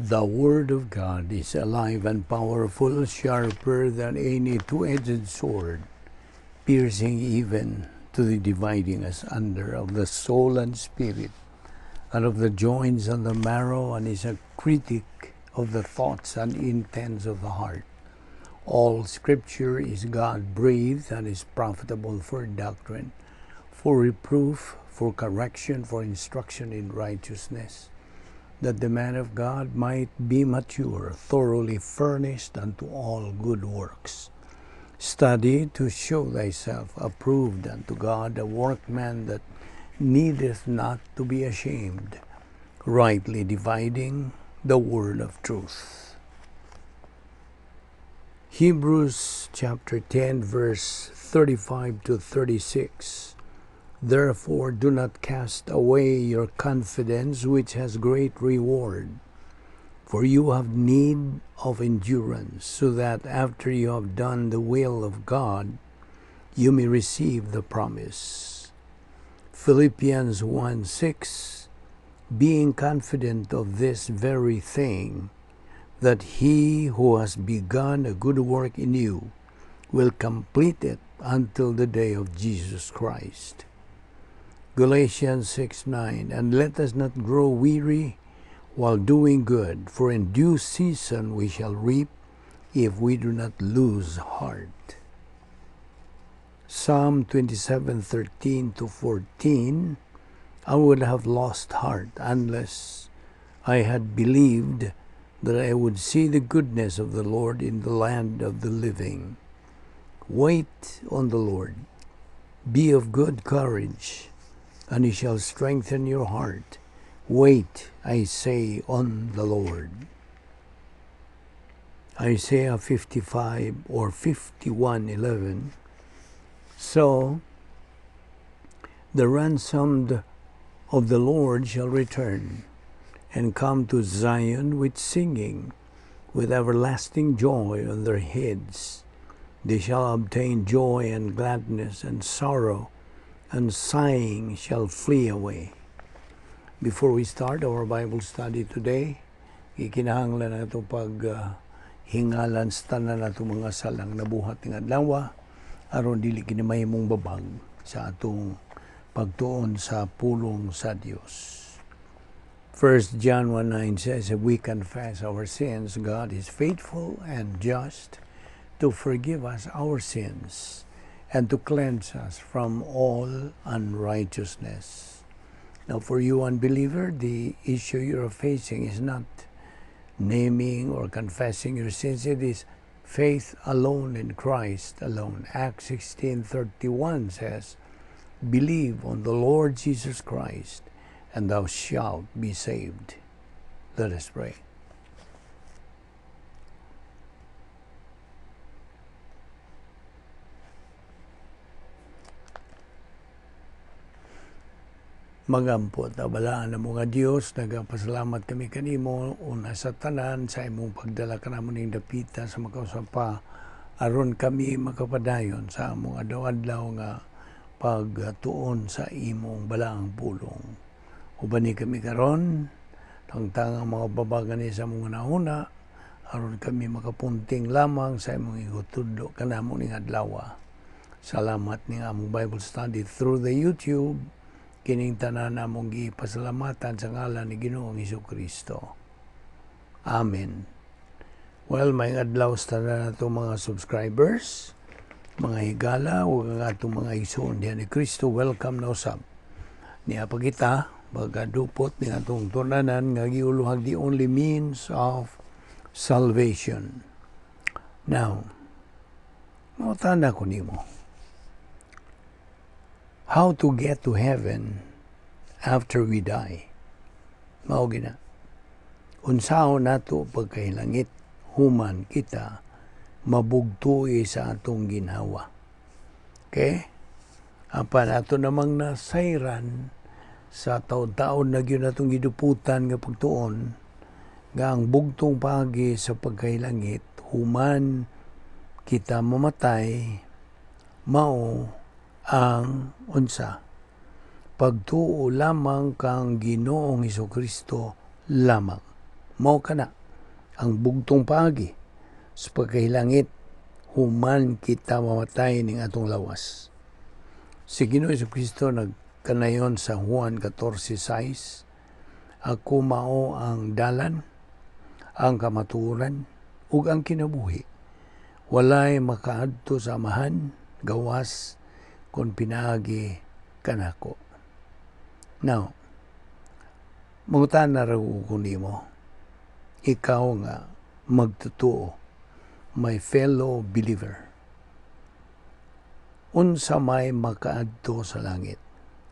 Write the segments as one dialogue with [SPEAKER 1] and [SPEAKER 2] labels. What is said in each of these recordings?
[SPEAKER 1] The Word of God is alive and powerful, sharper than any two-edged sword, piercing even to the dividing asunder of the soul and spirit, and of the joints and the marrow, and is a critic of the thoughts and intents of the heart. All Scripture is God-breathed and is profitable for doctrine, for reproof, for correction, for instruction in righteousness, that the man of God might be mature, thoroughly furnished unto all good works. Study to show thyself approved unto God, a workman that needeth not to be ashamed, rightly dividing the word of truth. Hebrews chapter 10, verse 35 to 36. Therefore, do not cast away your confidence, which has great reward. For you have need of endurance, so that after you have done the will of God, you may receive the promise. Philippians 1:6. Being confident of this very thing, that he who has begun a good work in you will complete it until the day of Jesus Christ. Galatians 6:9. And let us not grow weary while doing good, for in due season we shall reap if we do not lose heart. Psalm 27:13 to 14. I would have lost heart unless I had believed that I would see the goodness of the Lord in the land of the living. Wait on the Lord. Be of good courage, and he shall strengthen your heart. Wait, I say, on the Lord. Isaiah 55 or 51:11. So the ransomed of the Lord shall return and come to Zion with singing, with everlasting joy on their heads. They shall obtain joy and gladness, and sorrow and sighing shall flee away. Before we start our Bible study today, ikinahanglan na ito pag hingalan sa tanan nato mga salang nabuhat ng adlaw, aron dili kini mahimong babag sa atong pagtuon sa pulong sa Dios. 1 John 1:9 says, if we confess our sins, God is faithful and just to forgive us our sins and to cleanse us from all unrighteousness. Now, for you unbeliever, the issue you're facing is not naming or confessing your sins. It is faith alone in Christ alone. Acts 16:31 says, believe on the Lord Jesus Christ, and thou shalt be saved. Let us pray. Magampo ta balaan na mga Dios, nagapasalamat kami kanimo una sa tanan sa imong pagdala kanamo ning dapita sa makausap pa aron kami makapadayon sa among adlaw-adlaw nga pagtuon sa imong balaang pulong. Uban ni kami karon, tangtang ang mga babagan ni sa among hunahuna aron kami makapunting lamang sa imong igutudlo kanamo ning adlaw. Salamat ning among Bible study through the YouTube. Kining tanan among gipasalamatan sa ngalan ni Ginoong Hesukristo. Amen. Well, may adlaw sa tanan nato mga subscribers, mga higala ug ang atong mga igsoon diha ni Kristo, welcome na usab. Niya pa kita pagkadupot ni atong tunanan nga giuluhag the only means of salvation. Now, mangutana ko nimo, how to get to heaven after we die? Mao gina. Unsaon nato pagkahilangit human kita mabugtuoy sa atong ginhawa. Okay? Apan ato namang nasayran sa taon-taon na gyud natong giduputan nga pagtuon nga ang bugtong paagi sa pagkahilangit human kita mamatay mao ang unsa, pagtuo lamang kang Ginoong Hesukristo lamang. Mao kana ang bugtong paagi sa pagkahilangit human kita mamatay ning atong lawas. Si Ginoo Kristo nagkanayon sa Juan 14:6, "Ako mao ang dalan, ang kamatuoran, ug ang kinabuhi. Walay makaadto sa Amahan gawas kon pinaagi kanako." Now, mangutana ra ko nimo, ikaw nga magtotoo, my fellow believer. Unsa may makaadto sa langit?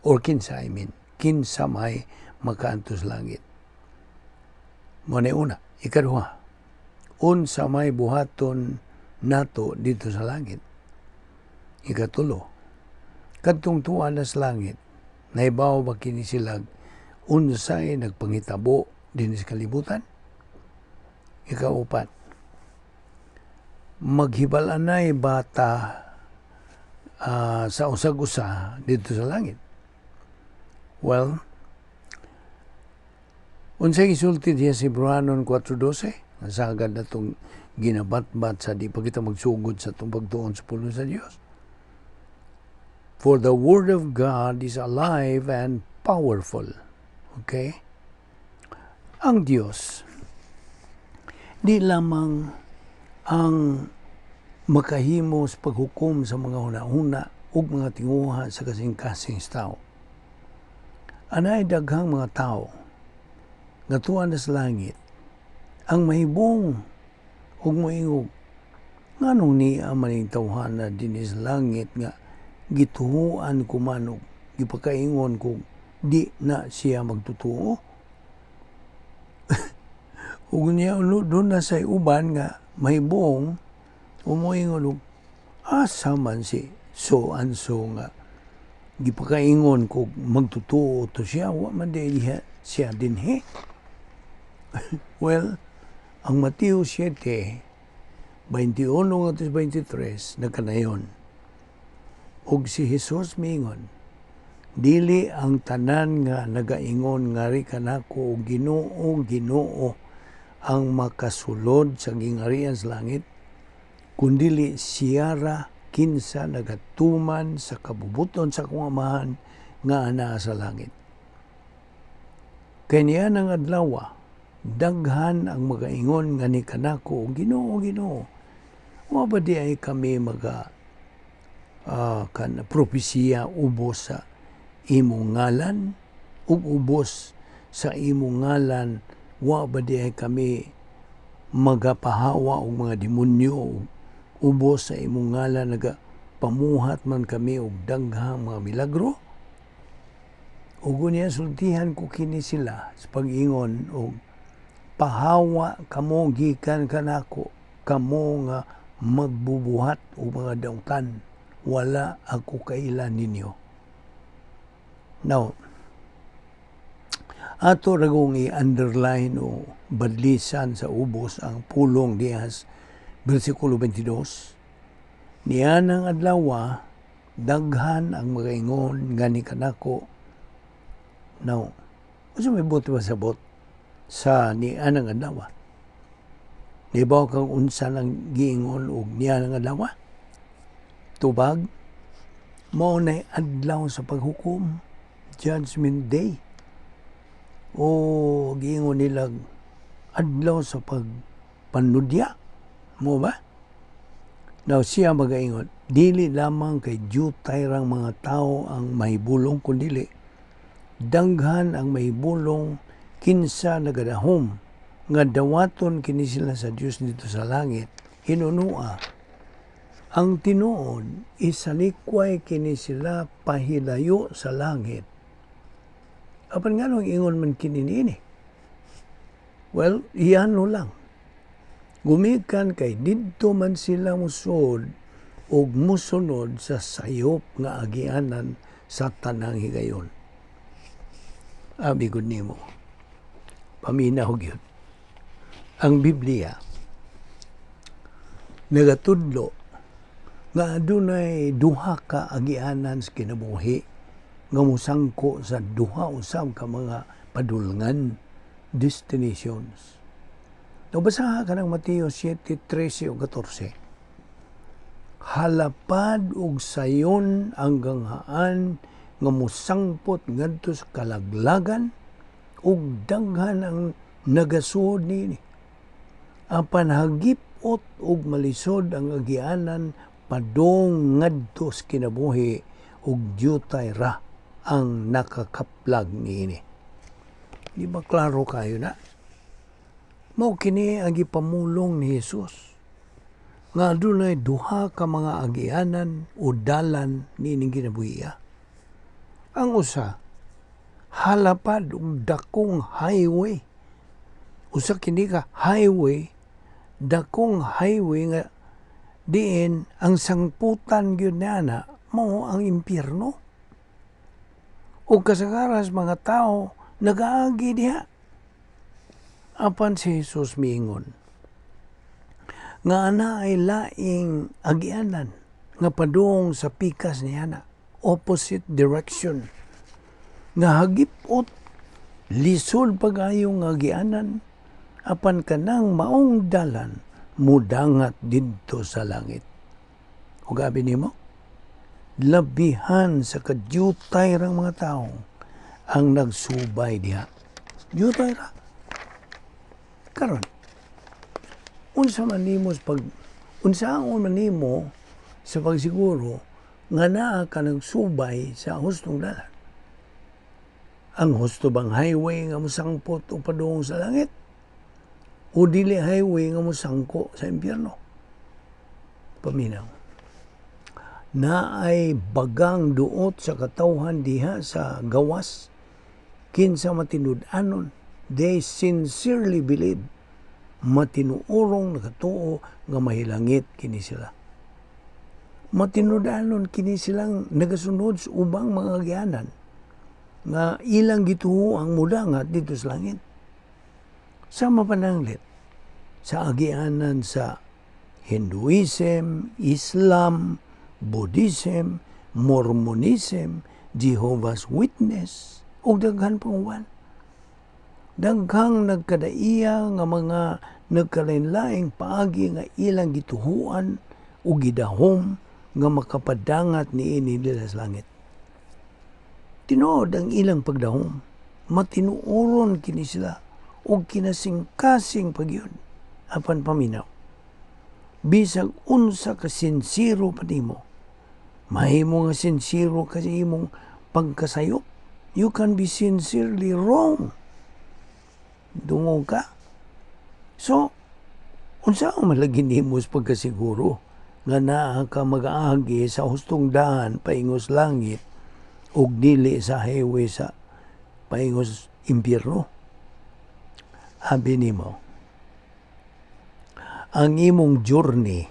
[SPEAKER 1] Or kinsa, I mean, kinsa may makaadto sa langit? Mao na una. Ikaduha, unsa may buhaton nato didto sa langit? Ikatulo, kadtong tuwa na sa langit, nahibaw ba kini sila unsay nagpangitabo dinhi sa kalibutan? Ikaupat, maghibalanay ba ta sa usag-usa didto sa langit? Well, unsay gisulti diha sa Hebreohanon 4:12? Ang sagad na itong ginabatbat sa di pa kita magsugod sa itong pagtuon sa pulong sa Dios. "For the word of God is alive and powerful." Okay? Ang Dios, di lamang ang makahimo sa paghukom sa mga hunahuna ug mga tinguha sa kasing-kasing sa tao. Anay daghang mga tao nga tuwa na sa langit ang mahibong ug moingog, "Nganong niya man ning tawhana dinhi sa langit nga gituhuan ko man og gipakaingon ko, di na siya magtutuo?" Ug niya duna say uban nga mahibong ug moingon og, "Asa man si so and so nga gipakaingon ko magtutuo to siya, wa man diay siya dinhi?" Well, ang Mateo 7:21 ngadto 23 nagkanayon. Ug si Jesus miingon, "Dili ang tanan nga nagaingon ngari kanako, 'Ginoo, Ginoo,' ang makasulod sa gingharian sa langit, kundili siya ra kinsa nagatuman sa kabubuton sa akong Amahan nga anaa sa langit. Kay niya ng adlaw, daghan ang magaingon ngani kanako, 'Ginoo, Ginoo, wa ba diay kami maga kan propesiya ubos sa imong ngalan, ug ubos sa imong ngalan wa ba diay kami magapahawa og mga demonyo, ubos sa imong ngalan nagapamuhat man kami og daghang mga milagro?' Ug unya sultihan ko kini sila sa pag-ingon og, 'Pahawa kamo gikan kanako, kamo nga magbubuhat og mga dautan. Wala ako kaila ninyo." Now, ato ra gong i-underline o badlisan sa ubos ang pulong diha sa versikulo 22. "Nianang adlaw, daghan ang magaingon ngani kanako." Now, unsa may buot pasabot sa "nianang adlaw"? Nibaw kang unsa nang giingon og "nianang adlaw"? Tubag, mao nay adlaw sa paghukom, Judgment Day. O giingon nila adlaw sa pagpanudya. Mao ba? Now siya magaingon, dili lamang kay jutay rang mga tao ang mahibulong, kundili daghan ang mahibulong kinsa nagadahom nga dawaton kini sila sa Dios didto sa langit. Hinunua, ang tinuod, isalikway kini sila pahilayo sa langit. Apan nganong ingon man kini niini? Well, iyano lang. Gumikan kay didto man sila musod og musunod sa sayop nga agianan sa tanang higayon. Abi gud nimo. Paminaw gyud. Ang Biblia nagatudlo nga adunay duha ka agianan sa kinabuhi nga mosangko sa duha usab ka mga padulngan, destinations. No, basaha ka ng Mateo 7, 13 o 14. Halapad ug sayon ang ganghaan nga musangpot ngadto sa kalaglagan, ug daghan ang nagasuod niini. Apan hagipot ug malisod ang agianan padung ngadto sa kinabuhi, ug dyutay ra ang nakakaplag niini. Di ba klaro kayo na? Mao kini ang gipamulong ni Jesus nga adunay duha ka mga agianan o dalan niining kinabuhia. Ang usa, halapad ug dakong highway. Usa kini ka highway, dakong highway nga diin ang sangputan gyud niana mao ang impyerno. Ug kasagaras mga tao nagaagi diha. Apan si Jesus miingon nga ana ay laing agianan nga padung sa pikas niana, opposite direction, nga hagipot, lisod pag-ayo nga agianan, apan kanang maong dalan mudangat didto sa langit. Ug abi nimo, labihan sa kadyutay rang mga tao ang nagsubay diha. Dyutay ra. Karon, unsaon man nimo sa pagsiguro nga naa ka nagsubay sa hustong dalan? Ang husto bang highway nga mosangpot o padung sa langit? O dili highway nga mosangko sa impyerno? Paminaw. Naay bagang duot sa katawhan diha sa gawas kinsa matinud-anon, they sincerely believe, matinuorong nakatuo nga mahilangit kini sila. Matinud-anon kini silang nagasunod sa ubang mga agianan nga ilang gituo ang mudangat didto sa langit. Sama pananglit sa agianan sa Hinduism, Islam, Buddhism, Mormonism, Jehovah's Witness, ug daghan pang uban. Daghang nagkadaiya nga mga nagkalain-laing paagi nga ilang gituhuan o gidahom nga makapadangat niini nila sa langit. Tinuod ang ilang pagdahom. Matinuoron kini sila og kinasing-kasing pagyud. Apan paminaw. Bisag unsa ka sinsero pa nimo, mahimo nga sinsero ka sa imong pagkasayop. You can be sincerely wrong. Dungog ka. So, unsa ang malagi nimo sa pagkasiguro nga naa ka mag-aagi sa hustong daan paingos langit ug dili sa highway sa paingos impyerno? Abi nimo, ang imong journey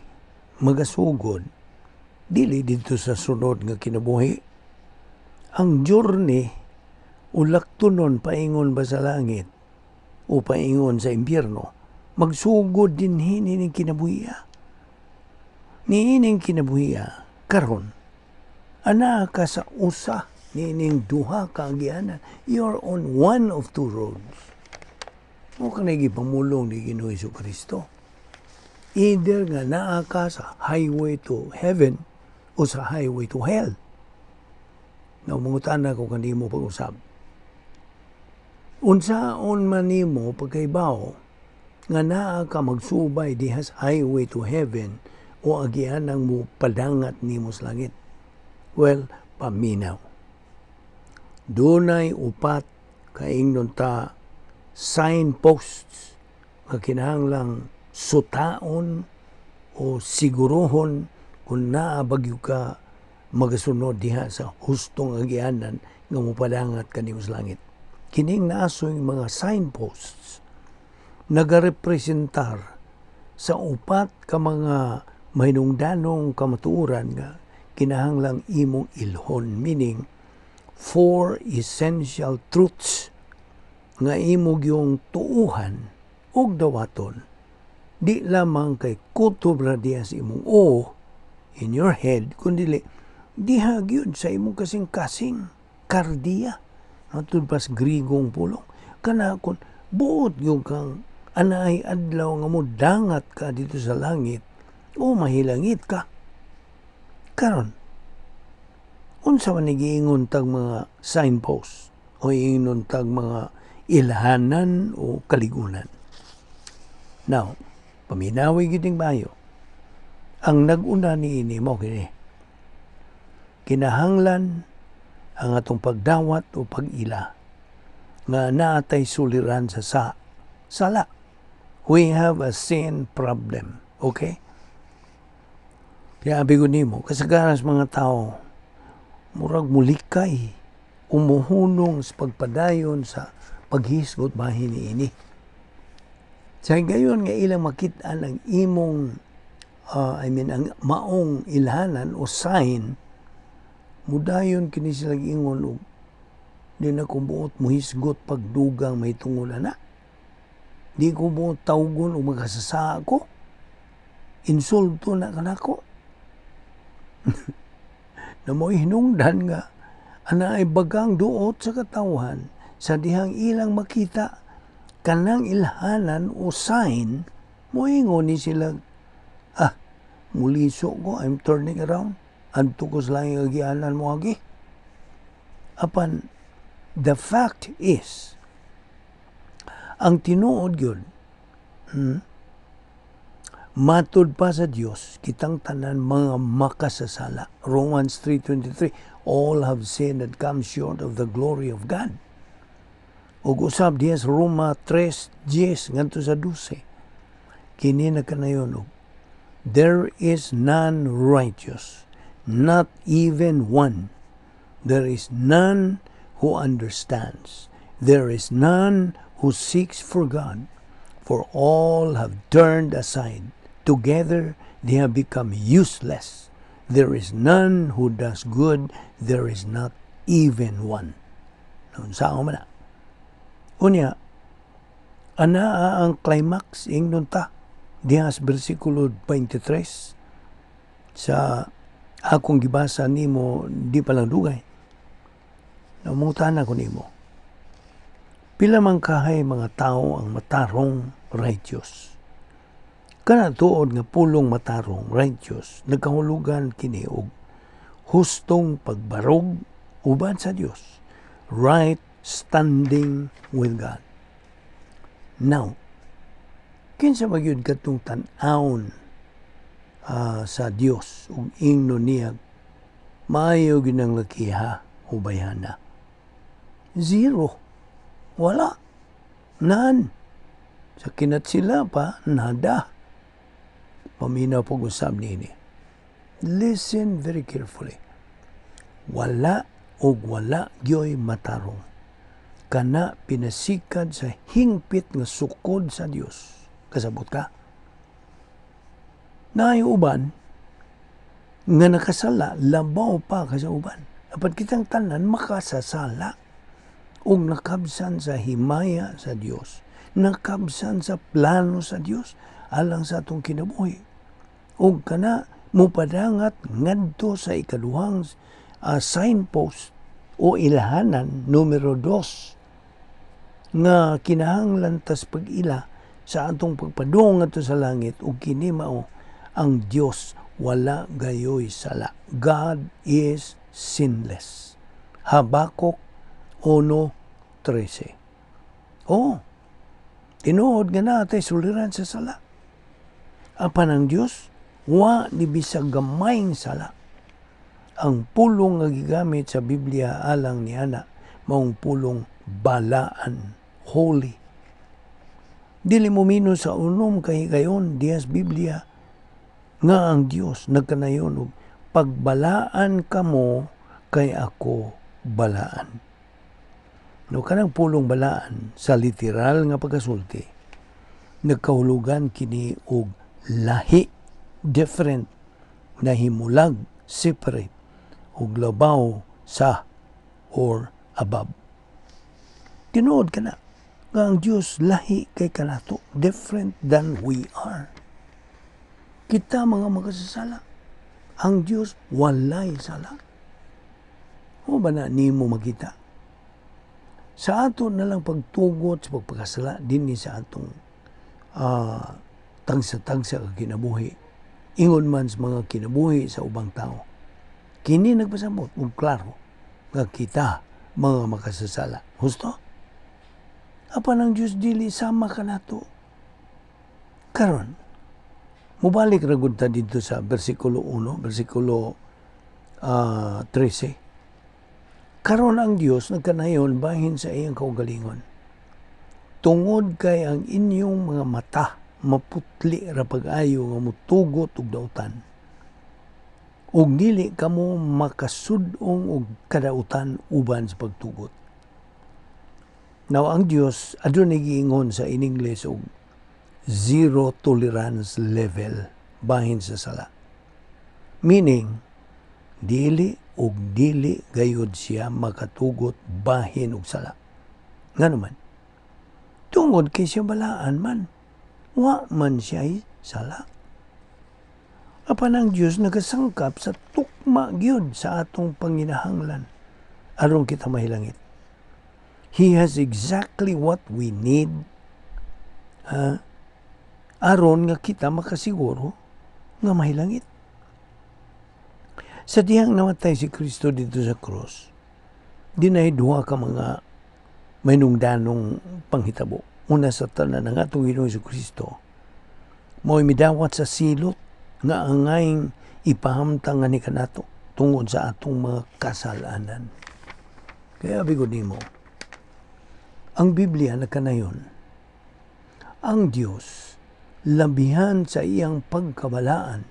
[SPEAKER 1] magasugod dili didto sa sunod nga kinabuhi. Ang journey ulaktonon paingon ba sa langit o paingon sa impyerno, magsugod dinhi nining kinabuhiya. Niining kinabuhiya karon, ana ka sa usa niining duha ka agianan. You're on one of two roads. Mao kanay gipamulong ni Ginoo Kristo. Either nga naa ka sa highway to heaven o sa highway to hell. Now, mangutana ko kanimo pag-usab. Unsaon man nimo pagkaibaw nga naa ka magsubay diha sa highway to heaven o agianang mo padangat nimo sa langit? Well, paminaw. Dunay upat kaingnon ta signposts nga kinahanglang sutaon o siguruhon kung naa ba gyud ka magasunod diha sa hustong agianan nga mopadangat kanimo sa langit. Kining naasoy mga signposts nagarepresentar sa upat ka mga mahinungdanong kamatuoran nga kinahanglang imong ilhon, meaning four essential truths nga imo gyung tuuhan ug dawaton, di lamang kay kutob ra diha sa imong o in your head, kundi diha gyud sa imong kasing-kasing, kardia, matud pa sa Grigong pulong, kana kon buot gyud kang Anaay adlaw nga modangat ka didto sa langit o mahilangit ka. Karon, unsa man giingon tag mga signpost o ingon tag mga ilhanan o kaligunan? Now, paminawi gyud ning maayo. Ang nag-una niini mao kini. Kinahanglan ang atong pagdawat o pag-ila nga naa tay suliran sa sala. We have a sin problem. Okay? Kaya abi ko nimo, kasagaran sa mga tao, murag mulikay, umuhunong sa pagpadayon sa paghisgot bahin niini. Sa gayon nga ilang makit-an ang imong, I mean, ang maong ilhanan o sign, mudayon kini sila ingon og di na ko buot muhisgot pagdugang mahitungod ana. Di ko buot tawgon og makasasaka ko. Insulto na kanako. Na mo'y hinungdan nga anaay bagang duot sa katawhan sa dihang ilang makita kanang ilhanan o sign, moingon ni sila, "Ah, muliso ko, I'm turning around, adto ko sa laing agianan mo agi." Apan the fact is, ang tinuod gyud, matud pa sa Dios, kitang tanan mga makasasala. Romans 3:23, all have sinned and come short of the glory of God. Ug usab diha sa Roma 3:10 ngadto sa 12, kini nagkanayon og there is none righteous, not even one. There is none who understands. There is none who seeks for God, for all have turned aside. Together they have become useless. There is none who does good, there is not even one. Unsaon man na? Unya, anaa ang climax, ingnon ta diha sa bersikulo 23 sa akong gibasa nimo di pa lang dugay. Nangutana ko nimo. Pila man kahay mga tao ang matarong, righteous? Kana tuod nga pulong matarong, righteous, nagkahulugan kini og hustong pagbarog uban sa Dios. Right standing with God. Now, kinsa magyud katong tan-awon sa Dios ug ingnon niya, "Maayo gyud ang lakiha o bayhana"? Zero. Wala. None. Sa kinat sila pa, nada. Paminaw pag-usab niini. Listen very carefully. Wala og wala gyoy matarong. Kana pinasikad sa hingpit nga sukod sa Dios. Kasabot ka? Naay uban nga nakasala labaw pa kaysa uban. Apan kitang tanan makasasala ug nakabsan sa himaya sa Dios, nakabsan sa plano sa Dios alang sa atong kinabuhi. Ug kana mupadangat ngadto sa ikaduhang signpost o ilhanan numero 2 nga kinahanglan tas pag-ila sa atong pagpadung ngadto sa langit, ug kini mao ang Dios wala gayoy sala. God is sinless. Habakuk 1:13. Oh, tinuod nga naa tay suliran sa sala. Apan ang Dios wa ni bisag gamayng sala. Ang pulong nga gigamit sa Biblia alang ni ana maong pulong balaan, holy. Dili mo mino sa unom ka higayon diha sa Biblia nga ang Dios nagkanayon og pagbalaan kamo kay ako balaan. No, kanang pulong balaan sa literal nga pagkasulti, nagkahulugan kini og lahi, different, nahimulag, separate, ug labaw sa or above. Tinuod kana nga ang Dios lahi kay kanato, different than we are. Kita mga makasasala. Ang Dios walay sala. O ba na nimo makita? Sa ato na lang pagtugot sa pagpakasala dinhi sa atong tagsa-tagsa ka kinabuhi ingon man sa mga kinabuhi sa ubang tao. Kini nagpasabot og klaro nga kita mga makasasala. Husto? Apan ang Dios dili sama kanato. Karon, mubalik ra gud ta didto sa versikulo 1, versikulo 13. Karon ang Dios nagkanayon bahin sa iyang kaugalingon. Tungod kay ang inyong mga mata maputli ra pag-ayo nga mutugot og dautan, ug dili kamo makasud-ong og kadautan uban sa pagtugot. Now, ang Dios adunay giingon sa in English og zero tolerance level bahin sa sala. Meaning, dili ug dili gayud siya makatugot bahin og sala. Ngano man? Tungod kay siya balaan man. Wa man siya sala. Apan ang Dios nagasangkap sa tukma gyud sa atong panginahanglan aron kita mahilangit. He has exactly what we need aron nga kita makasiguro nga mahilangit. Sa dihang namatay si Kristo didto sa krus, dunay duha ka mga mahinungdanong panghitabo. Una sa tanan, ang atong Ginoong Kristo mo'y midawat sa silot nga angayng ipahamtang ni kanato tungod sa atong mga kasalanan. Kaya abi ko nimo, ang Biblia nagkanayon, ang Dios labihan sa iyang pagkabalaan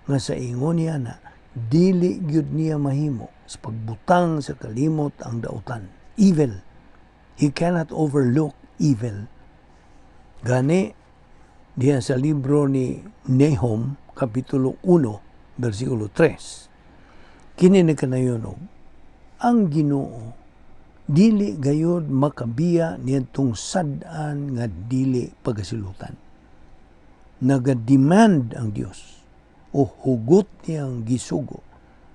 [SPEAKER 1] nga sa ingon niya na dili gyud niya mahimo sa pagbutang sa kalimot ang dautan. Evil. He cannot overlook evil. Gani, diya sa libro ni Nahum, Kapitulo 1, versikulo 3. Kini nagkanayon og, ang Ginoo dili gayod makabiya niadtong sad-an nga dili pagasilutan. Naga-demand ang Dios o hugot niyang gisugo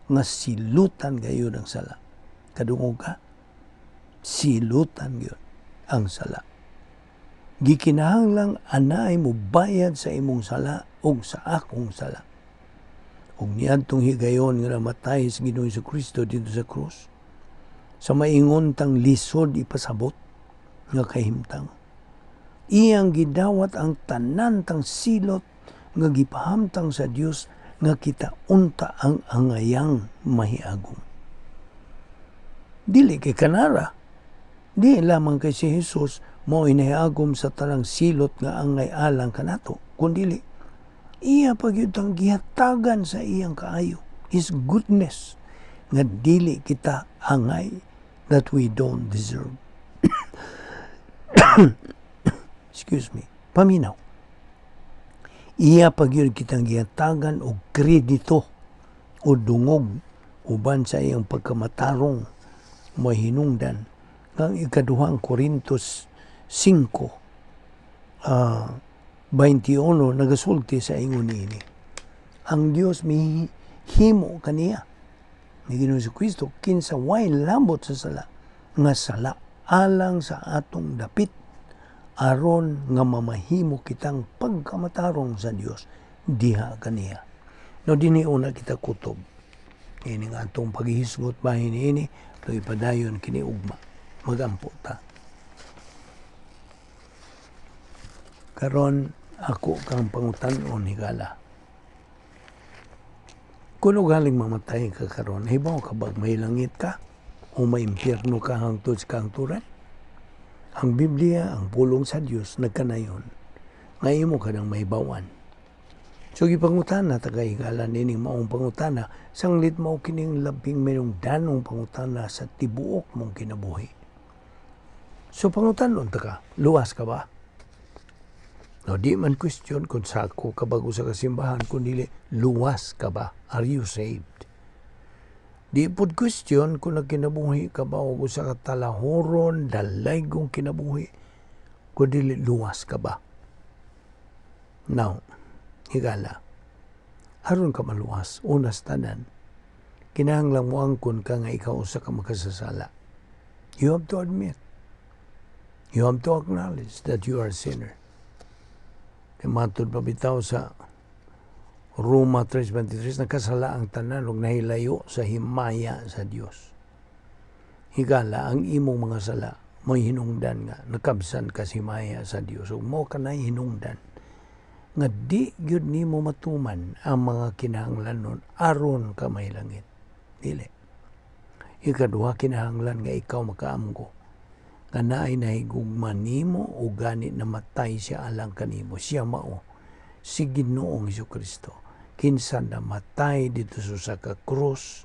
[SPEAKER 1] nga silutan gayod ang sala. Kadungog ka? Silutan gyud ang sala. Gikinahanglang anay mo bayad sa imong sala ug sa akong sala. Ug niadtong higayon nga namatay sa Ginoong Kristo didto sa krus, sa maingon tang lisod ipasabot nga kahimtang, iyang gidawat ang tanan tang silot nga gipahamtang sa Dios nga kita unta ang angayang mahiagom. Dili kay kanara. Di lamang kay si Jesus mo inahiagom sa tanang silot nga angay alang kanato, kundili iya pa gyud ang gihatagan sa iyang kaayo, His goodness, nga dili kita angay, that we don't deserve. Excuse me. Paminaw. Iya pa gyud kitang gihatagan og kredito o dungog uban sa iyang pagkamatarong. Mahinungdan ang Ikaduhang Korintos 5 21 nagasulti sa ingon niini. Ang Dios mihimo kaniya ni Ginoong Kristo kinsa way lambot sa sala nga sala alang sa atong dapit aron nga mamahimo kitang pagkamatarong sa Dios diha kaniya. No, dinhi una kita kutob. Ini nga atong paghihisgot bahin niini, pero ipadayon kini ugma. Magampo ta. Karon ako kang pangutan-on, higala. Kung ugaling mamatay ka karon, hibaw ka ba may langit ka o may impyerno ka hangtod sa kahangturan? Ang Biblia, ang pulong sa Dios, nagkanayon nga imo ka nang mahibawan. So gipangutana ta ka, higala, nining maong pangutana, sanglit mao kining labing mahinungdanong pangutana sa tibuok mong kinabuhi. So pangutanon ta ka, luwas ka ba? No, di man question kung sako ka ba sa kasimbahan, kundi luwas ka ba? Are you saved? Di pod question kung nagkinabuhi ka ba o sa katalahoron, dalaygong kinabuhi, kundi luwas ka ba? Now, higala, aron ka maluwas, una sa tanan, kinahanglan mo angkon ka nga ikaw usa ka makasasala. You have to admit. You have to acknowledge that you are a sinner. Kay matud pa bitaw sa Roma 3:23, nakasala ang tanan ug nahilayo sa himaya sa Dios. Higala ang imong mga sala mo'y hinungdan nga nakabsan ka sa himaya sa Dios, ug mao kanay hinungdan nga di gyud nimo matuman ang mga kinahanglanon aron ka mahilangit. Dili. Ikaduha, kinahanglan nga ikaw makaamgo nga naay nahigugma nimo o gani namatay siya alang kanimo. Siya mao si Ginoong Hesukristo, kinsa namatay didto sa ka krus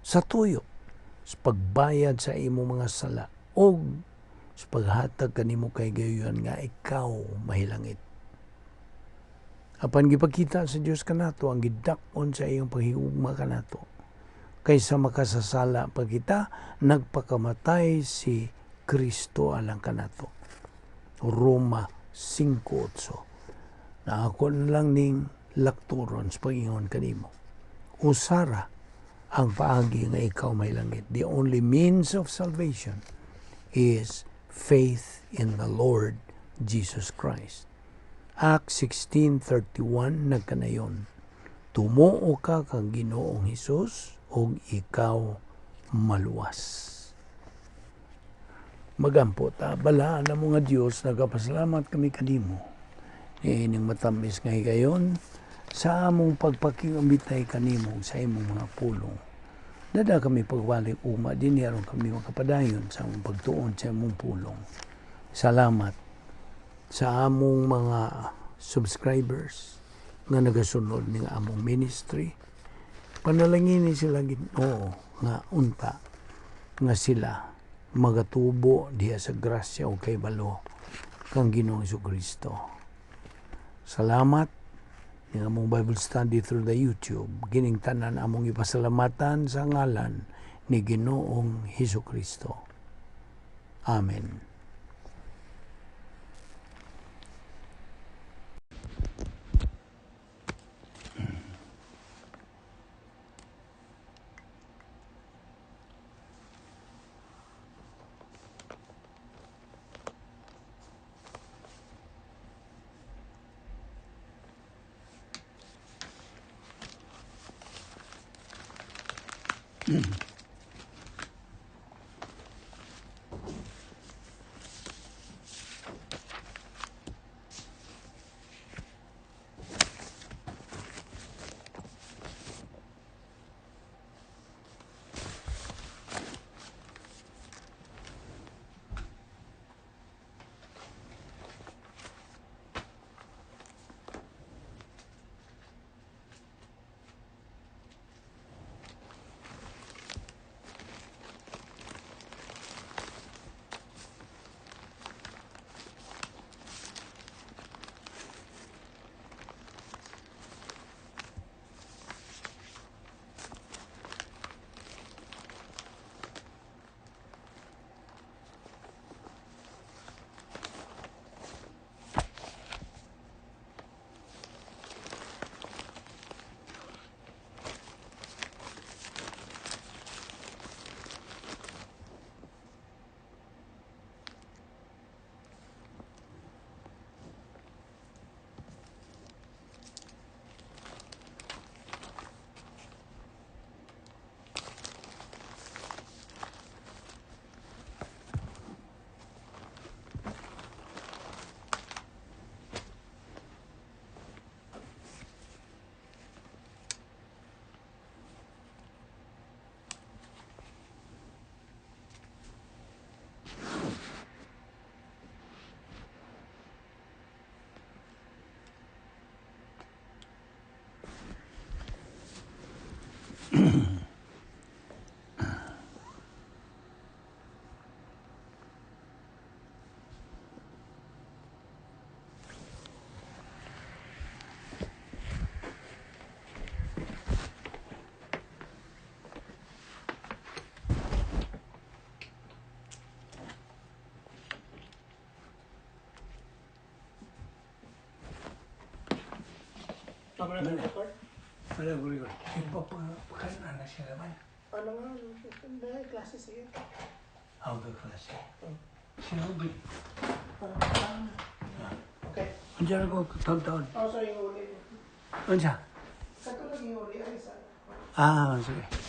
[SPEAKER 1] sa tuyo sa pagbayad sa imong mga sala og sa paghatag kanimo kay gayon nga ikaw mahilangit. Apan gipakita sa Dios kanato ang gidak-on sa iyang paghigugma kanato. Kaysa makasasala pa kita, nagpakamatay si Kristo alang kanato. Roma 5:8. Na ako na lang ning lakturon sa pag-ingon kanimo. Usara ang paagi nga ikaw mahilangit. The only means of salvation is faith in the Lord Jesus Christ. Acts 16:31 nagkanayon, "Tumuo ka kang Ginoong Hesus ug ikaw maluwas." Magampo ta. Balaan na nga Dios, nagapasalamat kami kanimo niining matamis nga higayon sa among pagpakiumbitay kanimo sa imong mga pulong. Dada kami pagbalik ugma dinhi aron kami makapadayon sa among pagtuon sa imong pulong. Salamat sa among mga subscribers nga nagasunod ning among ministry. Panalangini sila, Ginoo, nga unta nga sila magatubo diha sa grasya o kay balo kang Ginoong Kristo. Salamat ning among Bible study through the YouTube. Kining tanan among ipasalamatan sa ngalan ni Ginoong Hesus Kristo. Amen.
[SPEAKER 2] Tama na record?
[SPEAKER 1] Wala ko record. Ipapakain na siya naman.
[SPEAKER 2] Ano nga? Dahil klase siya.
[SPEAKER 1] Ako ka klase. Siya.
[SPEAKER 2] Okay.
[SPEAKER 1] Unsa na ko taon-taon?
[SPEAKER 2] Oh, sorry, yung uli.
[SPEAKER 1] Unsa?
[SPEAKER 2] Sa ito lang yung uli, ay sa.
[SPEAKER 1] Ah, sige.